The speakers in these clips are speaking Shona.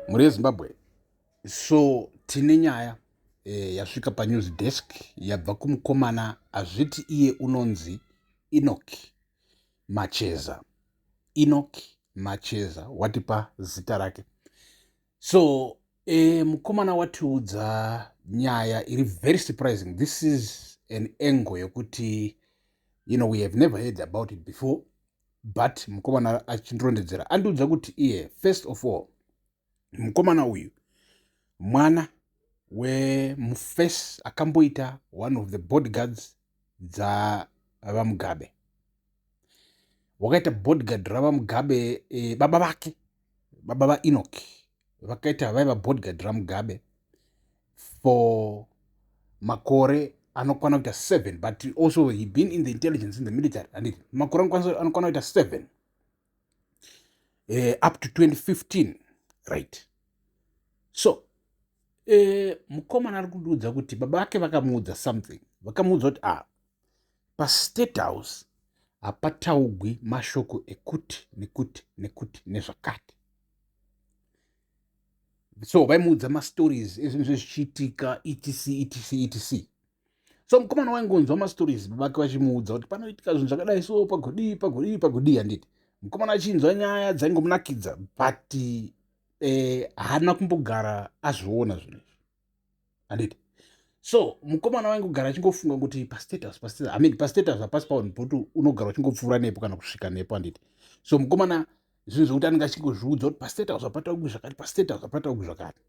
Mhuri yeZimbabwe, so tine nyaya yasvika panews desk yabva kumukomana azviti iye unonzi Enoch Macheza. Enoch Macheza watipa zita rake. So mukomana watiudza nyaya iri very surprising. This is an angle yekuti we have never heard about it before, but mukomana achindirondedzera andiudza kuti iye first of all mukomana uyu mwana wemufesi akamboita one of the bodyguards dzaVaMugabe. Wakaita bodyguard raVaMugabe, baba vake, baba vaEnoch, vakaita vaiva bodyguard raMugabe for makore anokwana kuita 7, but also he been in the intelligence, in the military, handiti makore anokwana kuita 7 up to 2015, right? So mukomana ari kundiudza kuti baba vake vakamuudza something, vakamuudza kuti paState House hapataugwi mashoko ekuti nekuti nekuti nezvakati. So vaimuudza mastories ezvinhu zvezvichiitika, etc etc etc. So mukomana waingonzwa mastories baba vake vachimuudza kuti panoitika zvinhu zvakadai, so pagodii pagodii pagodii, handiti? Mukomana achinzwa nyaya dzaingomunakidza, but haana kumbogara azviona zvinhu izvi, handiti? So mukomana waingogara achingofunga kuti paState House, paState, I mean, paState House hapasi paunhu poti unogara uchingopfuura nepo kana kusvika nepo, handiti? So mukomana zvinhu zvokuti anenge achingozviudza kuti paState House hapataugwi zvakati, paState House hapataugwi zvakati.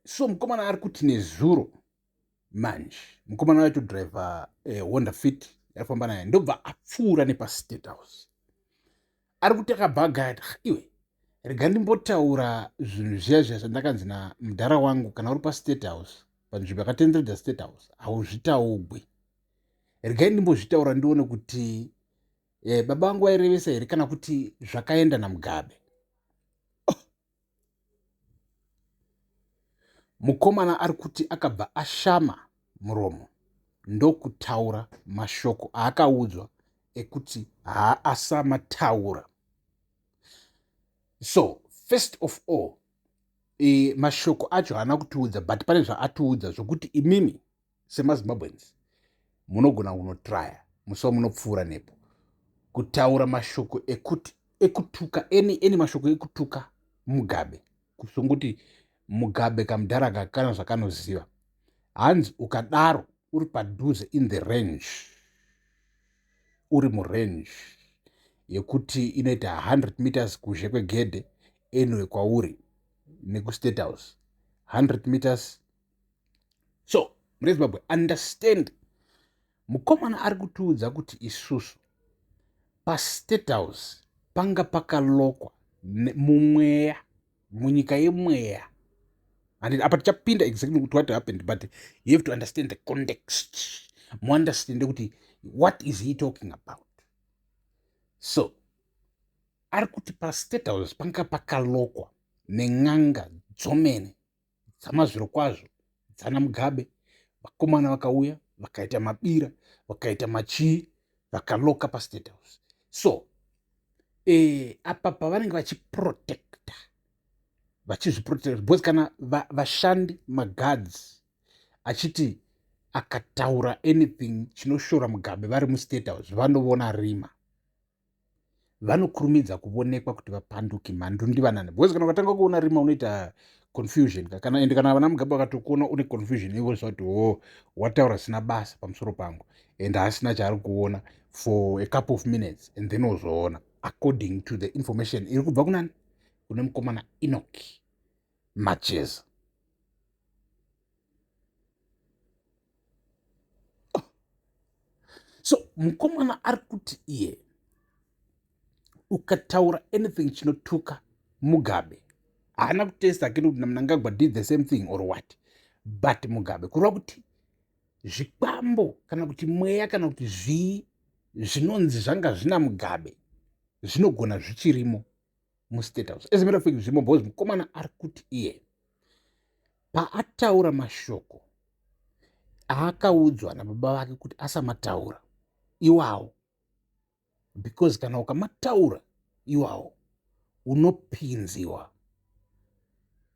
So mukomana ari kuti nezuro manje mukomana waitodhiraivha Honda Fit yarifamba naye, ndobva apfuura nepaState House. Ari kuti akabva agaya, iwe rega ndimbotaura zvinhu zviya zviya zvandakanzi namudhara wangu, kana uri paState House, panzvimbo yakatenderedza State House, hauzvitaugwi. Regai ndimbozvitaura ndione kuti baba vangu vairevesa here kana kuti zvakaenda naMugabe. Oh. Mukomana ari kuti akabva ashama muromo ndokutaura mashoko aakaudzwa ekuti haasamataura. So first of all, mashoko acho haana kutiudza, but pane zvaatiudza zvokuti imimi semaZimbabweans munogona kunotraya musi wamunopfuura nepo kutaura mashoko ekuti ekutuka any mashoko ekutuka Mugabe, kusongoti Mugabe kamudhara kana zvakanoziva. Hanzi ukadaro uri padhuze in the range, uri murange yekuti inoita 100 meters kuzhe kwegedhe, anyway kwauri nekuState House 100 meters. So mune Zimbabwe, understand, mukomana ari kutiudza kuti isusu paState House panga pakalokwa mumweya, munyika yemweya. And apa tichapinda exactly kuti what happened, but you have to understand the context, muunderstande kuti what is he talking about. So ari kuti paState House panga pakalokwa nen'anga dzomene dzamazviro kwazvo dzana Mugabe. Vakomana vakauya vakaita mabira, vakaita machii, vakaloka paState House. So apa pavanenge vachiprotecta, vachizviprotecta, because kana vashandi maguards achiti akataura anything chinoshora Mugabe vari muState House, vanovona rima, vanokurumidza kuvonekwa kuti vapanduki, mhandu ndivanani, because kana ukatanga kuona rima unoita confusion kana ende kana vana Mugabe vakatokuona une confusion, ivo kuti o wataura zvisina basa pamusoro pangu, and haasina chaari kuona for a couple of minutes and then ozoona, according to the information iri kubva kunani, kune mukomana Enoch Macheza. Oh. So mukomana ari kuti iye ukataura anything chinotuka Mugabe, haana kutesta akini kuti naMnangagwa did the same thing or what, but Mugabe, kureva kuti zvikwambo kana kuti mweya kana kuti zvii zvinonzi zvanga zvina Mugabe zvinogona zvichirimo muState House. As a matter of fact, zvimo, because mukomana ari kuti iye paataura mashoko aakaudzwa nababa vake kuti asamataura iwawo, because kana ukamataura iwawo Unopinziwa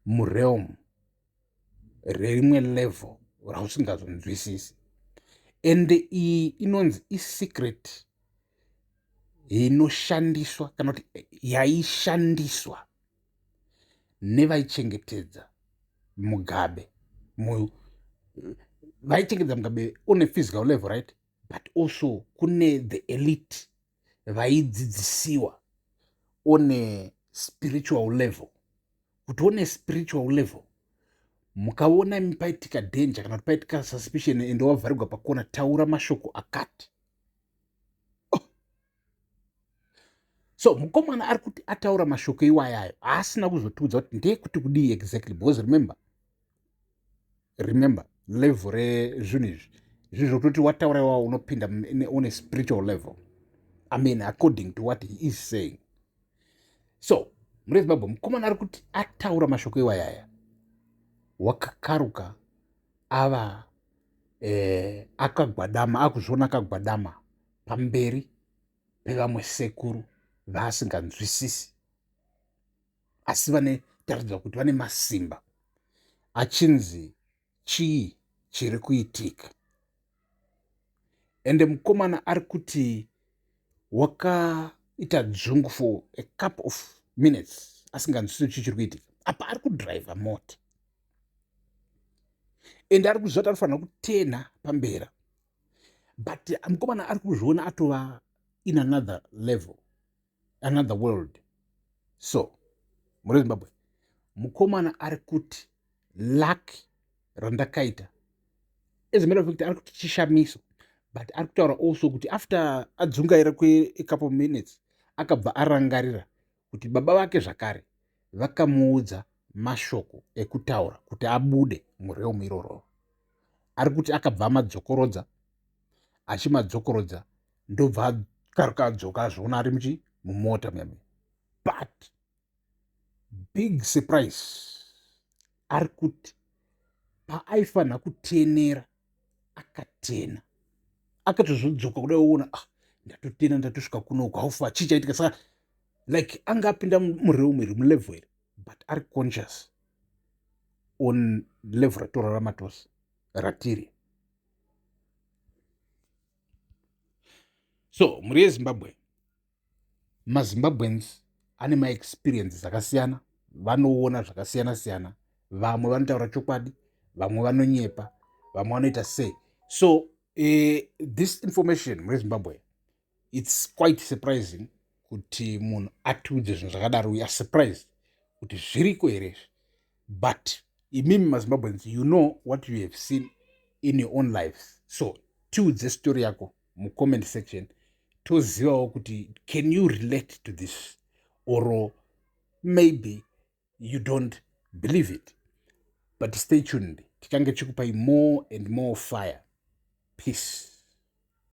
murealm rerimwe level rausingazonzwisisi, ende iyi inonzi isecret inoshandiswa, kana kuti yaishandiswa nevaichengetedza Mugabe, vaichengetedza Mugabe on a physical level, right? But also kune the elite vaidzidzisiwa on a spiritual level, kuti on a spiritual level mukaona imi paitika danger kana kuti paitika suspicion, ende wavharirwa pakona, taura mashoko akati, oh. So mukomana ari kuti ataura mashoko iwayayo, haasina kuzotiudza kuti ndeyekuti kudii exactly, because remember level rezvinhu izvi, zvinhu zvokutoti wataura iwawo unopinda on a spiritual level, I mean, according to what he is saying. So mune Zimbabwe, mukomana ari kuti ataura mashoko iwayaya, wakakaruka ava akagwadama, akuzviona akagwadama pamberi pevamwe sekuru vaasinganzwisisi, asi vane taridza kuti vane masimba, achinzi chii chiri kuitika. Ende mukomana ari kuti wakaita dzungu for a couple of minutes asinganzwisisi chii chiri kuitika. Apa ari kudhiraivha mota, ende ari kuziva kuti anofanira kutena pambera, but mukomana ari kuzviona atova in another level, another world. So muri Zimbabwe, mukomana ari kuti luck randakaita, as a matter of fact, ari kuti chishamiso, but ari kutaura also kuti after adzungaira kwecouple minutes, akabva arangarira kuti baba vake zvakare vakamuudza mashoko ekutaura kuti abude murealm iroro. Ari kuti akabva amadzokorodza, achimadzokorodza, ndobva akaruka, adzoka, azviona ari muchi mumota muyami. But big surprise, ari kuti paaifanira kutenera akatena, akatozodzoka kudai, oona, "Ah, ndatotena, ndatosvika kunoku, haufa chii chaitika?" Saka like anga apinda murealm iri, mulevel iri, but ari conscious on level ratorarama tose ratiri. So mhuri yeZimbabwe, maZimbabweans ane maexperiences akasiyana, vanoona zvakasiyana siyana. Vamwe vanotaura chokwadi, vamwe vanonyepa, vamwe vanoita sei. So this information, mhuri yeZimbabwe, it's quite surprising kuti munhu atiudze zvinhu zvakadaro. We are surprised kuti zviriko here izvi. But imimi maZimbabweans, you know what you have seen in your own lives, so tiudze story yako mucomment section, tozivawo kuti can you relate to this or maybe you don't believe it. But stay tuned, tichange chikupai more and more fire. Peace.